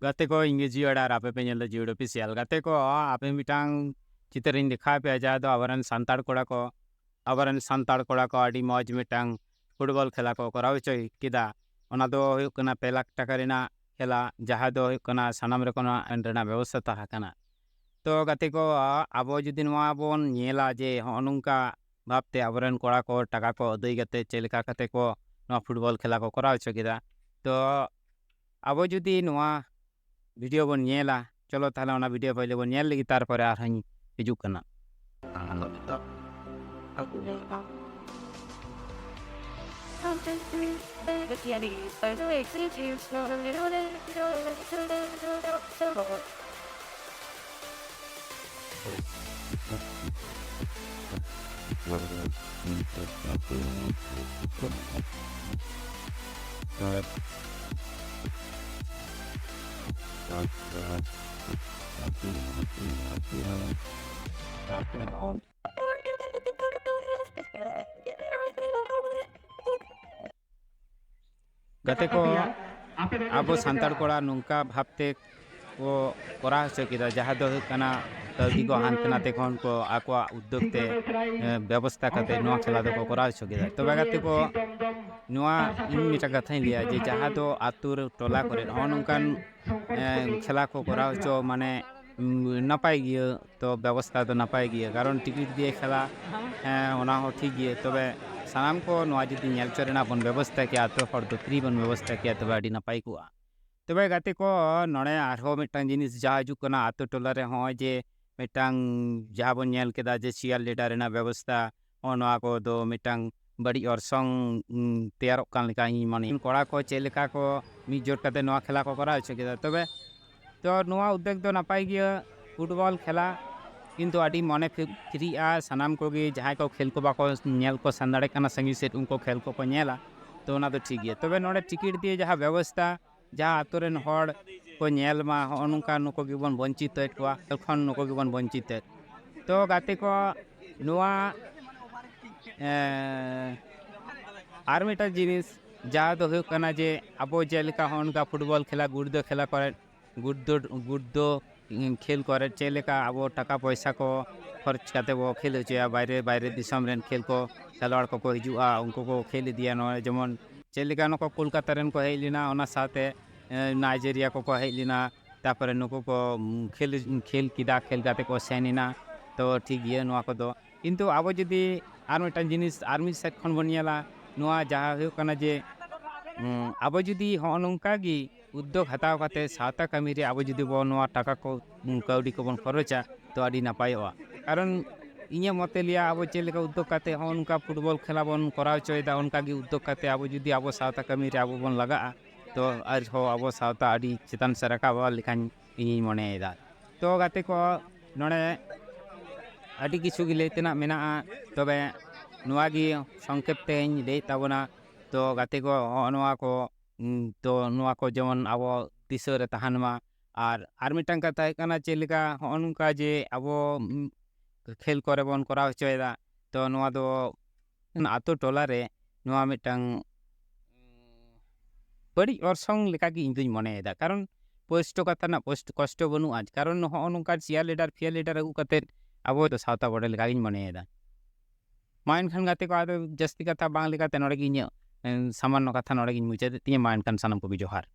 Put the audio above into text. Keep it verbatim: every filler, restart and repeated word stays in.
ᱜᱟᱛᱮ ᱠᱚ, ᱤᱧ ᱜᱮ ᱡᱤᱭᱟᱹᱲ ᱟᱨ ᱟᱯᱮ ᱯᱮ ᱧᱮᱞ ᱫᱟ ᱡᱤᱭᱟᱹᱲ ᱚᱯᱷᱤᱥᱤᱭᱟᱞ᱾ ᱜᱟᱛᱮ ᱠᱚ, ᱟᱯᱮ ᱢᱤᱫᱴᱟᱝ ᱪᱤᱛᱟᱹᱨᱤᱧ ᱫᱮᱠᱷᱟᱣ ᱯᱮᱭᱟ, ᱡᱟᱦᱟᱸ ᱫᱚ ᱟᱵᱚᱨᱮᱱ ᱥᱟᱱᱛᱟᱲ ᱠᱚᱲᱟ ᱠᱚ, ᱟᱵᱚᱨᱮᱱ ᱥᱟᱱᱛᱟᱲ ᱠᱚᱲᱟ ᱠᱚ ᱟᱹᱰᱤ ᱢᱚᱡᱽ ᱢᱤᱫᱴᱟᱝ ᱯᱷᱩᱴᱵᱚᱞ ᱠᱷᱮᱞᱟ ᱠᱚ ᱠᱚᱨᱟᱣ ᱦᱚᱪᱚᱭ ᱠᱮᱫᱟ᱾ ᱚᱱᱟ ᱫᱚ ᱦᱩᱭᱩᱜ ᱠᱟᱱᱟ ᱯᱮ ᱞᱟᱠᱷ ᱴᱟᱠᱟ ᱨᱮᱱᱟᱜ ᱠᱷᱮᱞᱟ, ᱡᱟᱦᱟᱸ ᱫᱚ ᱦᱩᱭᱩᱜ ᱠᱟᱱᱟ ᱥᱟᱱᱟᱢ ᱨᱚᱠᱚᱢᱟᱜ ᱨᱮᱱᱟᱜ ᱵᱮᱵᱚᱥᱛᱷᱟ ᱛᱟᱦᱮᱸ ᱠᱟᱱᱟ᱾ ᱛᱚ ᱜᱟᱛᱮ ᱠᱚ, ᱟᱵᱚ ᱡᱩᱫᱤ ᱱᱚᱣᱟ ᱵᱚᱱ ᱧᱮᱞᱟ ᱡᱮ ᱦᱚᱸᱜᱼᱚ ᱱᱚᱝᱠᱟ ᱵᱷᱟᱵᱽᱛᱮ ᱟᱵᱚᱨᱮᱱ ᱠᱚᱲᱟ ᱠᱚ ᱴᱟᱠᱟ ᱠᱚ ᱟᱹᱫᱟᱹᱭ ᱠᱟᱛᱮ ᱪᱮᱫ ᱞᱮᱠᱟ ᱠᱟᱛᱮ ᱠᱚ ᱱᱚᱣᱟ ᱯᱷᱩᱴᱵᱚᱞ ᱠᱷᱮᱞᱟ ᱠᱚ ᱠᱚᱨᱟᱣ ᱦᱚᱪᱚ ᱠᱮᱫᱟ᱾ ᱛᱚ ᱟᱵᱚ ᱡᱩᱫᱤ ᱱᱚᱣᱟ ᱵᱷᱤᱰᱤᱭᱳ ᱵᱚᱱ ᱧᱮᱞᱟ, ᱪᱚᱞᱚ ᱛᱟᱦᱚᱞᱮ ᱚᱱᱟ ᱵᱷᱤᱰᱤᱭᱳ ᱯᱳᱭᱞᱳ ᱵᱚᱱ ᱧᱮᱞ ᱞᱮᱜᱮ, ᱛᱟᱨᱯᱚᱨᱮ ᱟᱨᱦᱚᱸᱧ ᱦᱤᱡᱩᱜ ᱠᱟᱱᱟ᱾ ᱜᱟᱛᱮ ᱠᱚ, ᱟᱵᱚ ᱥᱟᱱᱛᱟᱲ ᱠᱚᱲᱟ ᱱᱚᱝᱠᱟ ᱵᱷᱟᱵᱽᱛᱮ ᱠᱚ ᱠᱚᱨᱟᱣ ᱦᱚᱪᱚ ᱠᱮᱫᱟ, ᱡᱟᱦᱟᱸ ᱫᱚ ᱦᱩᱭᱩᱜ ᱠᱟᱱᱟ ᱠᱟᱹᱣᱰᱤ ᱠᱚ ᱦᱟᱱᱛᱮ ᱱᱟᱛᱮ ᱠᱷᱚᱱ ᱠᱚ ᱟᱠᱚᱣᱟᱜ ᱩᱫᱽᱫᱳᱜᱽ ᱛᱮ, ᱮ, ᱵᱮᱵᱚᱥᱛᱷᱟ ᱠᱟᱛᱮ ᱱᱚᱣᱟ ᱠᱷᱮᱞᱟ ᱫᱚᱠᱚ ᱠᱚᱨᱟᱣ ᱦᱚᱪᱚ ᱠᱮᱫᱟ᱾ ᱛᱚᱵᱮ ᱜᱟᱛᱮ ᱠᱚ, ᱱᱚᱣᱟ ᱤᱧ ᱢᱤᱫᱴᱟᱝ ᱠᱟᱛᱷᱟᱧ ᱞᱟᱹᱭᱟ ᱡᱮ ᱡᱟᱦᱟᱸ ᱫᱚ ᱟᱹᱛᱩ ᱨᱮ, ᱴᱚᱞᱟ ᱠᱚᱨᱮ ᱱᱚᱜᱼᱚ ᱱᱚᱝᱠᱟᱱ, ᱮ, ᱠᱷᱮᱞᱟ ᱠᱚ ᱠᱚᱨᱟᱣ ᱦᱚᱪᱚ, ᱢᱟᱱᱮ, ᱩᱢ, ᱱᱟᱯᱟᱭ ᱜᱮᱭᱟ, ᱛᱚ ᱵᱮᱵᱚᱥᱛᱷᱟ ᱫᱚ ᱱᱟᱯᱟᱭ ᱜᱮᱭᱟ, ᱠᱟᱨᱚᱱ ᱴᱤᱠᱤᱴ ᱫᱤᱭᱮ ᱠᱷᱮᱞᱟ, ᱦᱮᱸ, ᱚᱱᱟ ᱦᱚᱸ ᱴᱷᱤᱠ ᱜᱮᱭᱟ᱾ ᱛᱚᱵᱮ ᱥᱟᱱᱟᱢ ᱠᱚ ᱱᱚᱣᱟ ᱡᱩᱫᱤ ᱧᱮᱞ ᱦᱚᱪᱚ ᱨᱮᱱᱟᱜ ᱵᱚᱱ ᱵᱮᱵᱚᱥᱛᱷᱟ ᱠᱮᱭᱟ, ᱟᱹᱛᱩ ᱦᱚᱲ ᱫᱚ ᱯᱷᱨᱤ ᱵᱚᱱ ᱵᱮᱵᱚᱥᱛᱷᱟ ᱠᱮᱭᱟ, ᱛᱚᱵᱮ ᱟᱹᱰᱤ ᱱᱟᱯᱟᱭ ᱠᱚᱜᱼᱟ᱾ ᱛᱚᱵᱮ ᱜᱟᱛᱮ ᱠᱚ, ᱱᱚᱰᱮ ᱟᱨᱦᱚᱸ ᱢᱤᱫᱴᱟᱝ ᱡᱤᱱᱤᱥ ᱡᱟᱦᱟᱸ ᱦᱤᱡᱩᱜ ᱠᱟᱱᱟ, ᱟᱹᱛᱩ ᱴᱚᱞᱟ ᱨᱮ ᱦᱚᱸᱜᱼᱚᱭ ᱡᱮ ᱢᱤᱫᱴᱟᱝ ᱡᱟᱦᱟᱸ ᱵᱚᱱ ᱧᱮᱞ ᱠᱮᱫᱟ ᱡᱮ ᱪᱮᱭᱟᱨ ᱞᱤᱰᱟᱨ ᱨᱮᱱᱟᱜ ᱵᱮᱵᱚᱥᱛᱷᱟ, ᱦᱚᱸᱜᱼᱚ ᱱᱚᱣᱟ ᱠᱚᱫᱚ ᱢᱤᱫᱴᱟᱝ ᱵᱟᱹᱲᱤᱡ ᱚᱨᱥᱚᱝ, ᱩᱸ, ᱛᱮᱭᱟᱨᱚᱜ ᱠᱟᱱ ᱞᱮᱠᱟ ᱤᱧ ᱢᱚᱱᱮᱭᱟ᱾ ᱠᱚᱲᱟ ᱠᱚ ᱪᱮᱫ ᱞᱮᱠᱟ ᱠᱚ ᱢᱤᱫ ᱡᱳᱴ ᱠᱟᱛᱮ ᱱᱚᱣᱟ ᱠᱷᱮᱞᱟ ᱠᱚ ᱠᱚᱨᱟᱣ ᱦᱚᱪᱚ ᱠᱮᱫᱟ᱾ ᱛᱚᱵᱮ ᱛᱚ ᱱᱚᱣᱟ ᱩᱫᱽᱫᱳᱜᱽ ᱫᱚ ᱱᱟᱯᱟᱭ ᱜᱮᱭᱟ, ᱯᱷᱩᱴᱵᱚᱞ ᱠᱷᱮᱞᱟ, ᱠᱤᱱᱛᱩ ᱟᱹᱰᱤ ᱢᱚᱱᱮ ᱯᱷᱤ-, ᱯᱷᱨᱤᱜᱼᱟ᱾ ᱥᱟᱱᱟᱢ ᱠᱚᱜᱮ ᱡᱟᱦᱟᱸᱭ ᱠᱚ ᱠᱷᱮᱞ ᱠᱚ ᱵᱟᱠᱚ ᱧᱮᱞ ᱠᱚ ᱥᱮᱱ ᱫᱟᱲᱮᱭᱟᱜ ᱠᱟᱱᱟ ᱥᱟᱺᱜᱤᱧ ᱥᱮᱫ, ᱩᱱᱠᱩ ᱠᱷᱮᱞ ᱠᱚᱠᱚ ᱧᱮᱞᱟ, ᱛᱚ ᱚᱱᱟ ᱫᱚ ᱴᱷᱤᱠ ᱜᱮᱭᱟ᱾ ᱛᱚᱵᱮ ᱱᱚᱰᱮ ᱴᱤᱠᱤᱴ ᱫᱤᱭᱮ ᱡᱟᱦᱟᱸ ᱵᱮᱵᱚᱥᱛᱷᱟ, ᱡᱟᱦᱟᱸ ᱟᱛᱳ ᱨᱮᱱ ᱦᱚᱲ ᱠᱚ ᱧᱮᱞ ᱢᱟ, ᱦᱚᱸᱜᱼᱚ ᱱᱚᱝᱠᱟ ᱱᱩᱠᱩ ᱜᱮᱵᱚᱱ ᱵᱚᱧᱪᱤᱛᱮᱫ ᱠᱚᱣᱟ, ᱠᱷᱚᱱ ᱱᱩᱠᱩ ᱜᱮᱵᱚᱱ ᱵᱚᱧᱪᱤᱛᱮᱫ᱾ ᱛᱚ ᱜᱟᱛᱮ ᱠᱚ, ᱱᱚᱣᱟ, ᱮᱸ, ᱟᱨ ᱢᱤᱫᱴᱟᱝ ᱡᱤᱱᱤᱥ, ᱡᱟᱦᱟᱸ ᱫᱚ ᱦᱩᱭᱩᱜ ᱠᱟᱱᱟ ᱡᱮ ᱟᱵᱚ ᱡᱮᱞᱮᱠᱟ ᱦᱚᱸᱜᱼᱚ ᱱᱚᱝᱠᱟ ᱯᱷᱩᱴᱵᱚᱞ ᱠᱷᱮᱞᱟ, ᱜᱩᱲᱫᱟᱹ ᱠᱷᱮᱞᱟ ᱠᱚᱨᱮ, ᱜᱩᱲᱫᱟᱹ, ᱜᱩᱲᱫᱟᱹ ᱠᱷᱮᱞ ᱠᱚᱨᱮ ᱪᱮᱫ ᱞᱮᱠᱟ ᱟᱵᱚ ᱴᱟᱠᱟ ᱯᱚᱭᱥᱟ ᱠᱚ ᱠᱷᱚᱨᱚᱪ ᱠᱟᱛᱮ ᱵᱚ ᱠᱷᱮᱞ ᱦᱚᱪᱚᱭᱟ, ᱵᱟᱭᱨᱮ, ᱵᱟᱭᱨᱮ ᱫᱤᱥᱚᱢ ᱨᱮᱱ ᱠᱷᱮᱞ ᱠᱚ, ᱠᱷᱮᱞᱣᱟᱲ ᱠᱚᱠᱚ ᱦᱤᱡᱩᱜᱼᱟ, ᱩᱱᱠᱩ ᱠᱚ ᱠᱷᱮᱞ ᱤᱫᱤᱭᱟ᱾ ᱱᱚᱜᱼᱚᱭ ᱡᱮᱢᱚᱱ ᱪᱮᱫ ᱞᱮᱠᱟ ᱱᱩᱠᱩ ᱠᱳᱞᱠᱟᱛᱟ ᱨᱮᱱ ᱠᱚ ᱦᱮᱡ ᱞᱮᱱᱟ, ᱚᱱᱟ ᱥᱟᱶᱛᱮ, ᱮ, ᱱᱟᱭᱡᱮᱨᱤᱭᱟ ᱠᱚᱠᱚ ᱦᱮᱡ ᱞᱮᱱᱟ, ᱛᱟᱨᱯᱚᱨᱮ ᱱᱩᱠᱩ ᱠᱚ, ᱩᱢ, ᱠᱷᱮᱞ, ᱠᱷᱮᱞ ᱠᱮᱫᱟ, ᱠᱷᱮᱞ ᱠᱟᱛᱮ ᱠᱚ ᱥᱮᱱ ᱮᱱᱟ᱾ ᱛᱚ ᱴᱷᱤᱠ ᱜᱮᱭᱟ ᱱᱚᱣᱟ ᱠᱚᱫᱚ, ᱠᱤᱱᱛᱩ ᱟᱵᱚ ᱡᱩᱫᱤ ᱟᱨ ᱢᱤᱫᱴᱟᱝ ᱡᱤᱱᱤᱥ ᱟᱨ ᱢᱤᱫ ᱥᱮᱫ ᱠᱷᱚᱱ ᱵᱚᱱ ᱧᱮᱞᱟ, ᱱᱚᱣᱟ ᱡᱟᱦᱟᱸ ᱦᱩᱭᱩᱜ ᱠᱟᱱᱟ ᱡᱮ, ᱩᱸ, ᱟᱵᱚ ᱡᱩᱫᱤ ᱦᱚᱸᱜᱼᱚ ᱱᱚᱝᱠᱟ ᱜᱮ ᱩᱫᱽᱫᱳᱜᱽ ᱦᱟᱛᱟᱣ ᱠᱟᱛᱮ ᱥᱟᱶᱛᱟ ᱠᱟᱹᱢᱤ ᱨᱮ ᱟᱵᱚ ᱡᱩᱫᱤ ᱵᱚᱱ ᱱᱚᱣᱟ ᱴᱟᱠᱟ ᱠᱚ, ᱩᱸ, ᱠᱟᱹᱣᱰᱤ ᱠᱚᱵᱚᱱ ᱠᱷᱚᱨᱚᱪᱟ, ᱛᱚ ᱟᱹᱰᱤ ᱱᱟᱯᱟᱭᱚᱜᱼᱟ᱾ ᱠᱟᱨᱚᱱ ᱤᱧᱟᱹᱜ ᱢᱚᱛᱮ ᱞᱟᱹᱭᱟ, ᱟᱵᱚ ᱪᱮᱫ ᱞᱮᱠᱟ ᱩᱫᱽᱫᱳᱜᱽ ᱠᱟᱛᱮ ᱦᱚᱸᱜᱼᱚ ᱱᱚᱝᱠᱟ ᱯᱷᱩᱴᱵᱚᱞ ᱠᱷᱮᱞᱟ ᱵᱚᱱ ᱠᱚᱨᱟᱣ ᱦᱚᱪᱚᱭᱮᱫᱟ, ᱚᱱᱠᱟ ᱜᱮ ᱩᱫᱽᱫᱳᱜᱽ ᱠᱟᱛᱮ ᱟᱵᱚ ᱡᱩᱫᱤ ᱟᱵᱚ ᱥᱟᱶᱛᱟ ᱠᱟᱹᱢᱤ ᱨᱮ ᱟᱵᱚ ᱵᱚᱱ ᱞᱟᱜᱟᱜᱼᱟ, ᱛᱚ ᱟᱨᱦᱚᱸ ᱟᱵᱚ ᱥᱟᱶᱛᱟ ᱟᱹᱰᱤ ᱪᱮᱛᱟᱱ ᱥᱮᱫ ᱨᱟᱠᱟᱵᱚᱜᱼᱟ ᱞᱮᱠᱟᱧ ᱤᱧᱤᱧ ᱢᱚᱱᱮᱭᱮᱫᱟ᱾ ᱛᱚ ᱜᱟᱛᱮ ᱠᱚ, ᱱᱚᱰᱮ ᱟᱹᱰᱤ ᱠᱤᱪᱷᱩ ᱜᱮ ᱞᱟᱹᱭ ᱛᱮᱱᱟᱜ ᱢᱮᱱᱟᱜᱼᱟ, ᱛᱚᱵᱮ ᱱᱚᱣᱟ ᱜᱮ ᱥᱚᱝᱠᱷᱮᱯ ᱛᱮᱧ ᱞᱟᱹᱭᱮᱫ ᱛᱟᱵᱚᱱᱟ᱾ ᱛᱚ ᱜᱟᱛᱮ ᱠᱚ, ᱦᱚᱸᱜᱼᱚ ᱱᱚᱣᱟ ᱠᱚ, ᱩᱸ, ᱛᱚ ᱱᱚᱣᱟ ᱠᱚ ᱡᱮᱢᱚᱱ ᱟᱵᱚ ᱫᱤᱥᱟᱹ ᱨᱮ ᱛᱟᱦᱮᱱ ᱢᱟ᱾ ᱟᱨ, ᱟᱨ ᱢᱤᱫᱴᱟᱝ ᱠᱟᱛᱷᱟ ᱦᱩᱭᱩᱜ ᱠᱟᱱᱟ, ᱪᱮᱫ ᱞᱮᱠᱟ ᱦᱚᱸᱜᱼᱚ ᱱᱚᱝᱠᱟ ᱡᱮ ᱟᱵᱚ, ᱩᱸ, ᱠᱷᱮᱞ ᱠᱚᱨᱮ ᱵᱚᱱ ᱠᱚᱨᱟᱣ ᱦᱚᱪᱚᱭᱮᱫᱟ, ᱛᱚ ᱱᱚᱣᱟ ᱫᱚ ᱟᱛᱳ ᱴᱚᱞᱟ ᱨᱮ ᱱᱚᱣᱟ ᱢᱤᱫᱴᱟᱝ ᱵᱟᱹᱲᱤᱡ ᱚᱨᱥᱚᱝ ᱞᱮᱠᱟᱜᱮ ᱤᱧ ᱫᱩᱧ ᱢᱚᱱᱮᱭᱮᱫᱟ᱾ ᱠᱟᱨᱚᱱ ᱯᱚᱥᱴᱚ ᱠᱟᱛᱷᱟ ᱨᱮᱱᱟᱜ ᱯᱚᱥᱴ-, ᱠᱚᱥᱴᱚ ᱵᱟᱹᱱᱩᱜᱼᱟ, ᱠᱟᱨᱚᱱ ᱱᱚᱜᱼᱚ ᱱᱚᱝᱠᱟ ᱪᱤᱭᱟᱨ ᱞᱤᱰᱟᱨ, ᱯᱷᱤᱭᱟᱨ ᱞᱤᱰᱟᱨ ᱟᱹᱜᱩ ᱠᱟᱛᱮᱫ ᱟᱵᱚ ᱫᱚ ᱥᱟᱶᱛᱟ ᱵᱚᱰᱮ ᱞᱮᱠᱟᱜᱤᱧ ᱢᱚᱱᱮᱭᱮᱫᱟ᱾ ᱢᱟ ᱮᱱᱠᱷᱟᱱ ᱜᱟᱛᱮ ᱠᱚ, ᱟᱫᱚ ᱡᱟᱹᱥᱛᱤ ᱠᱟᱛᱷᱟ ᱵᱟᱝ ᱞᱮᱠᱟᱛᱮ ᱱᱚᱰᱮ ᱜᱮ ᱤᱧᱟᱹᱜ, ᱮᱸ, ᱥᱟᱢᱟᱱᱱᱚ ᱠᱟᱛᱷᱟ ᱱᱚᱰᱮ ᱜᱤᱧ ᱢᱩᱪᱟᱹᱫᱮᱫ ᱛᱤᱧᱟᱹ᱾ ᱢᱟ ᱮᱱᱠᱷᱟᱱ ᱥᱟᱱᱟᱢ ᱠᱚᱜᱮ ᱡᱚᱦᱟᱨ᱾